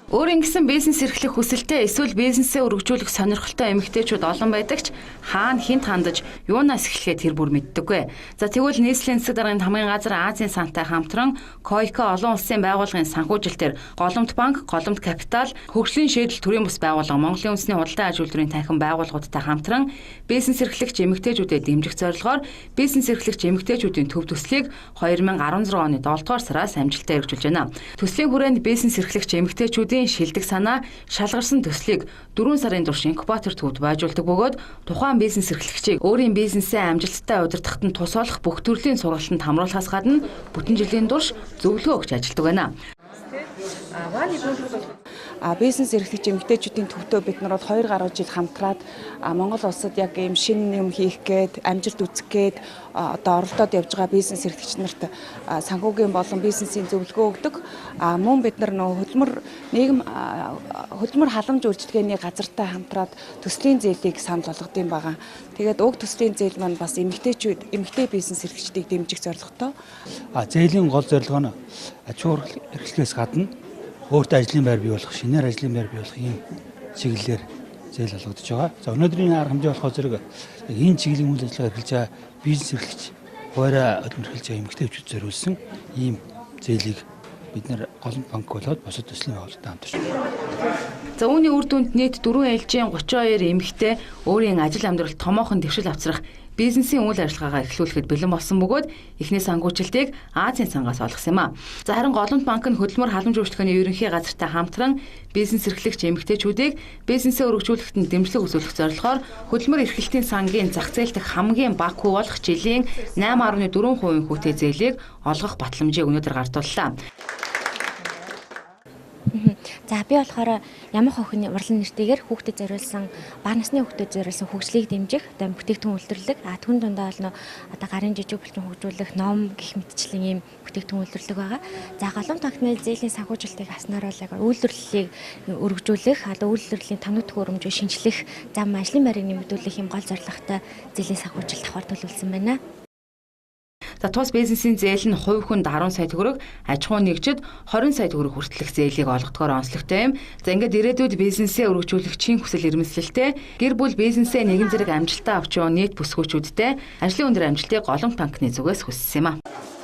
Өөрийн гэсэн бизнес эрхлэх хүсэлтэй эсвэл бизнесээ өргөжүүлэх сонирхолтой эмэгтэйчүүд олон байдаг ч хаана хэнд хандаж юунаас эхлэхээ тэр бүр мэддэггүй. За, тэгвэл нийслэлийн засаг даргын хамгийн газар Азийн сантай хамтран КОЙКО олон улсын байгууллагын санхүүжилтээр Голомт банк, Голомт капитал, Хөгжлийн шийдэл төрийн бус байгууллага, Монголын үндэсний худалдан аж үйлдвэрийн танхим байгууллагуудтай хамтран бизнес эрхлэгч эмэгтэйчүүдэд дэмжих зорилгоор бизнес эрхлэгч эмэгтэйчүүдийн төв төслийг 2016 оны 7 дугаар сараас амжилттай хэрэгжүүлж байна. Төслийн хүрээнд бизнес эрхлэгч эмэгтэйчүүдийн шилдэг санаа шалгарсан төслийг 4 сарын турш инкубатор төвд байжуулдаг бөгөөд тухайн бизнес эрхлэгчийг өөрийн бизнесээ амжилттай удирдахад нь тус болох бүх төрлийн сургалтанд хамруулахаас гадна бүтэн жилийн турш зөвлөгөө өгч ажилладаг байна. Бизнес эрхлэгч эмэгтэйчүүдийн төвтөө бид нар бол 2 гаруй жил хамтраад Монгол улсад яг ийм шинэ юм хийх гээд, амжилт үзэх гээд одоо оролдоод явж байгаа бизнес эрхлэгч нарт санхүүгийн болон бизнесийн зөвлөгөө өгдөг. Мөн бид нар нөгөө хөдөлмөр нийгэм хөдөлмөр халамж үйлчилгээний газартай хамтраад төслийн зээлийг санал болгодог юм байгаа. Тэгээд уг төслийн зээл маань бас эмэгтэйчүүд, эмэгтэй бизнес эрхлэгчдийг дэмжих зорилготой. Зээлийн гол зорилго нь аж ахуй эрхлэхээс гадна өөртөө ажлын байр бий болох, шинээр ажлын байр бий болох ийм чиглэлээр зээл олгодож байгаа. За, өнөөдрийн арга хэмжээ болохоор зэрэг энэ чиглэлийн үйл ажиллагаа эрхэлж байгаа бизнес эрхлэгч, хуваараа хөдөлмөр эрхэлж байгаа эмэгтэйчүүд зориулсан ийм зээлийг бид нар Голомт банк болоод бусад төслийн байгууллагатай хамтарч байна. За, үүний үр дүнд нийт 4 ээлжийн 32 эмэгтэй өөрийн ажил амьдралд томоохон дэвшил авчрах бизнесийн үйл ажиллагаагаа эхлүүлэхэд бэлэн болсон бөгөөд эхний санхүүжилтийг Азийн сангаас олгосон юм а. За, харин Голомт банк нь хөдөлмөр халамж үйлчилгээний ерөнхий газартай хамтран бизнес эрхлэгч эмэгтэйчүүдийг бизнесээ өргөжүүлэхэд нь дэмжлэг үзүүлэх зорилгоор хөдөлмөр эрхлэлтийн сангийн зах зээл дэх хамгийн бага хүү болох жилийн 8.4% хүүтэй зээлийг олгох батламжийг өнөөдөр гардууллаа. За, би болохоор Ямах охины урлан нэртэйгээр хүүхдэд зориулсан, бага насны хүүхдэд зориулсан хөгжлийг дэмжих одоо бүтээгдэхүүн үйлдвэрлэх, түн дундаа бол нөө одоо гарын жижиг булчин хөгжүүлэх, ном гэх мэтчлэн ийм бүтээгдэхүүн үйлдвэрлэх байгаа. За, Голомт банкны зээлийн санхүүжилтийг авснаар бол яг үйлдвэрлэлийг өргөжүүлэх, одоо үйлдвэрлэлийн тоног төхөөрөмжийг шинэчлэх, зам ажлын байрыг нэмэгдүүлэх юм гол зорилготой зээлийн санхүүжилт авахар төлөвлөсөн байна. За, тус бизнесийн зээл нь хувь хүнд 10 сая төгрөг, аж ахуйн нэгжид 20 сая төгрөг хүртэлх зээлийг олгодгоор онцлогтой юм. За, ингээд ирээдүйд бизнесээ өргөжүүлэх чин хүсэл эрмэлзэлтэй гэр бүл бизнесээ нэгэн зэрэг амжилттай авч явна нийт бүсгүүчүүдтэй ажлын өндөр амжилтыг Голомт банкны зүгээс хүссэн юм а.